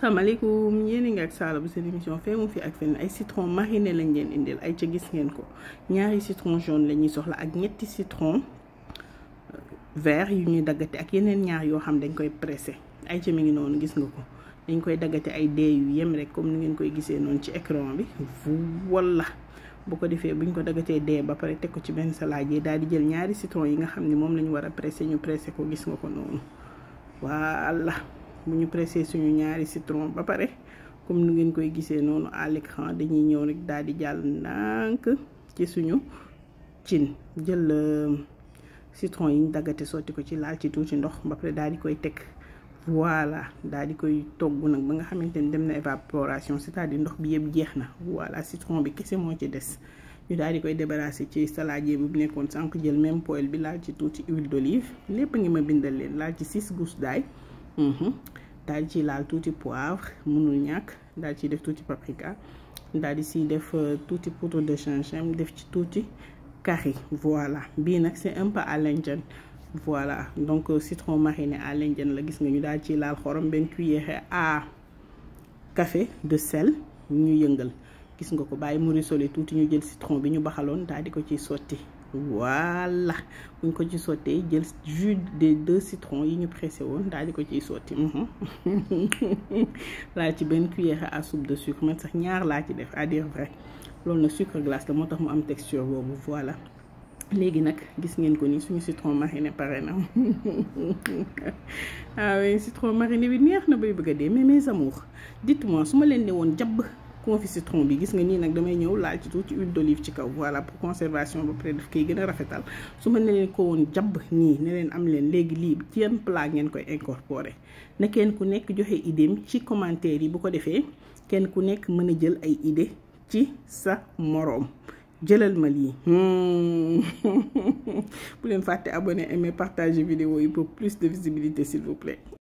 asalaamaaleykum yéen a ngi ak Sala bu seen émission fee mu fi ak fenn ay citron mariné lañ leen indil ay ca gis ngeen ko ñaari citron jaune la ñuy soxla ak ñetti citron vert yu ñuy daggate ak yeneen ñaar yoo xam dañ koy pressé ay ca mi ngi noonu gis nga ko dañ koy daggate ay dee yu yem rek comme ni ngeen koy gisee noonu ci écran bi walla bu ko defee buñ ko daggatee dee ba pare teg ko ci benn salade daal di jël ñaari citron yi nga xam ne moom la ñu war a pressé ñu pressé ko gis nga ko noonu walla bu ñu pressé suñu ñaari citron ba pare comme ni ngeen koy gisee noonu à l'écran dañuy ñëw rek daal di jàll ndànk ci suñu cin jël citron yi ñu daggate sotti ko ci laal ci tuuti ndox ba pare daal di koy teg voilà daal di koy togg nag ba nga xamante ni dem na évaporation c'est-à-dire ndox bi yëpp jeex na voilà citron bi kese moo ci des ñu daal di koy débarrasser ci saladier bi bu nekkoon sànq jël même poêle bi laal ci tuuti huile d'olive lépp ngi ma bindal leen laal ci 6 gousses d'ail daal di ci laal tuuti poivre mënul ñàkk daal ci def tuuti paprika daal di si def tuuti poudre de gingembre def ci tuuti curry voilà bii nag c'est un peu à l'indienne voilà donc citron mariné à l'indienne la gis nga ñu daal ci laal xorom benn cuillère à café de sel ñu yëngal gis nga ko bàyyi mu rissolé tuuti ñu jël citron bi ñu baxaloon daal di ko ciy sotti voilà buñ ko ci sottee jël jus des 2 citrons yi ñu pressé woon daal di ko ciy sotti laa ci benn cuillère à soupe de sucre man sax ñaar laa ci def à dire vrai loolu nag sucre glace la moo tax mu am texture boobu voilà léegi nag gis ngeen ko ni suñu citron mariné pare na ah oui citron mariné bi neex na bay bëgg a dee mais mes amours dites-moi su ma leen ne woon jabb confit citron bi gis nga nii nag damay ñëw laal ci tuuti huile d'olive ci kaw voilà pour conservation ba pare daf koy gën a rafetal su ma ne leen ko woon jabb nii ne leen am leen léegi lii ci yan plat ngeen koy incorporer na kenn ku nekk joxe idéem ci commentaire yi bu ko defee kenn ku nekk mën a jël ay idée ci sa moroom jëlal ma lii bu leen fàtte abonner aimer partager vidéo yi pour plus de visibilité s'il vous plaît